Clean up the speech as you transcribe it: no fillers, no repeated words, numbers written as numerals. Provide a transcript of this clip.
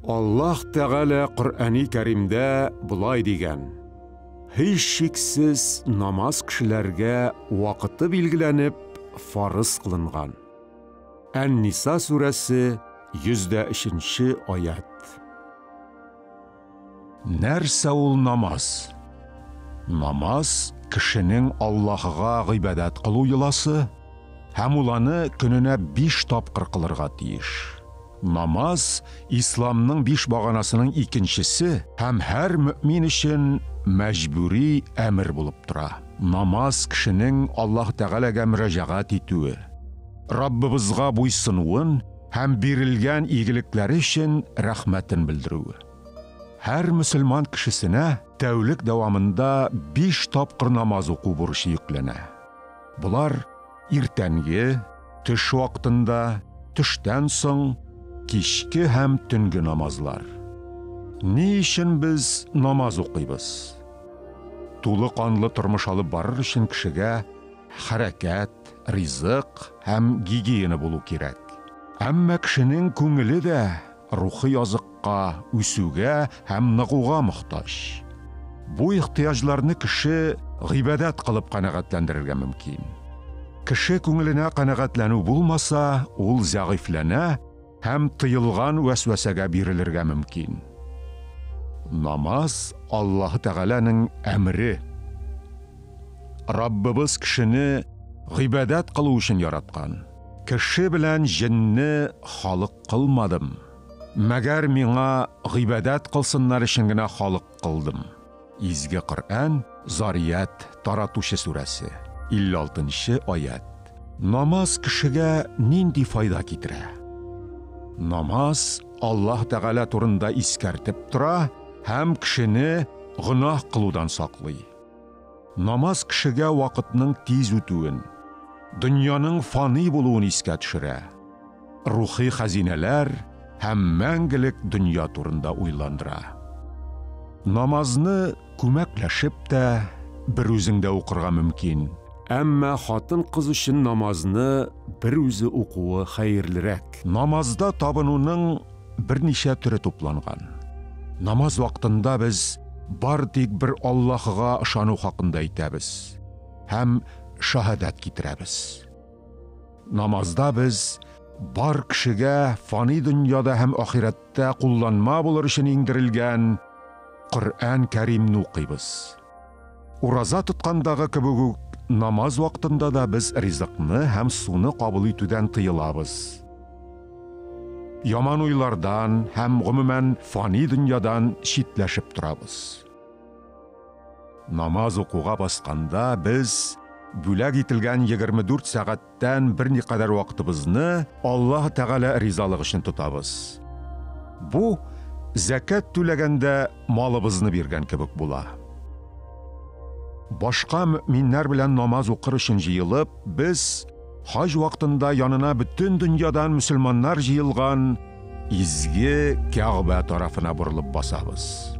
Аллаһ Тәгалә Коръәни Кәримдә болай дигән: Һичшиксез намаз кешеләргә вакыты билгеләнеп фарыз кылынган. Ән-Ниса сүрәсе 103 нче аять. Нәрсә ул намаз? Намаз, кешенең Аллаһыга гыйбадәт кылу йоласы һәм ул аны көненә биш тапкыр кылырга тиеш. Намаз, исламның биш баганасының икенчесе һәм һәр мөэмин өчен мәҗбүри әмер булып тора. Намаз кешенең Аллаһ Тәгаләгә мөрәҗәгать итүе, Раббыбызга буйсынуын һәм бирелгән игелекләре өчен рәхмәтен белдерүе. Һәр мөселман кешесенә тәүлек дәвамында биш тапкыр намаз уку бурычы йөкләнә. Болар иртәнге, төш вакытында, төштән соң, кичке һәм төнге намазлар. Ни өчен без намаз укыйбыз? Тулы канлы тормыш алып барыр өчен кешегә хәрәкәт, ризык һәм гигиена булу кирәк. Әмма кешенең күңеле дә рухи азыкка, үсүгә һәм ныгуга мохтаҗ. Бу ихтыяҗларны кеше гыйбадәт кылып канәгатьләндерергә мөмкин. Кеше күңеленә канәгатьләнү булмаса, ул зәгыйфьләнә һәм тыелган вәсвәсәгә бирелергә мөмкин. Намаз Аллаһы Тәгаләнең әмере. Раббыбыз кешене гыйбадәт кылу өчен яраткан. Кеше белән җенне халык кылмадым, мәгәр миңа гыйбадәт кылсыннар өчен генә халык кылдым. Изге Коръән, Зарият, Таратучы сүрәсе, 56 нчы аять. Намаз кешегә нинди файда китерә? Намаз Аллаһ Тәгалә турында искәртеп тора һәм кешене гөнаһ кылудан саклый. Намаз кешегә вакытның тиз үтүен, дөньяның фани булуын искә төшерә, рухи хәзинәләр һәм мәңгелек дөнья турында уйландыра. Намазны күмәкләшеп тә, берүзең дә укырга мөмкин. Әмма хатын-кыз өчен намазны берүзе укуы хәерлерәк. Намазда табынуның берничә төре тупланган. Намаз вакытында без бар тик бер Аллаһыга ышану хакында әйтәбез һәм шаһадәт китерәбез. Намазда без бар кешегә фани дөньяда һәм ахирәттә кулланма булыр өчен иңдерелгән Коръән Кәримне укыйбыз. Ураза тоткандагы кебек үк, намаз вакытында да без ризыкны һәм суны кабул итүдән тыелабыз. Яман уйлардан һәм, гомумән, фани дөньядан читләшеп торабыз. Намаз укуга басканда без бүләк ителгән 24 сәгатьтән берникадәр вакытыбызны Аллаһ Тәгалә ризалыгы өчен тотабыз. Бу, зәкят түләгәндә малыбызны биргән кебек була. Башка мөэминнәр белән намаз укыр өчен җыелып, без хаҗ вакытында янына бөтен дөньядан мөселманнар җыелган изге Кәгъбә тарафына борылып басабыз.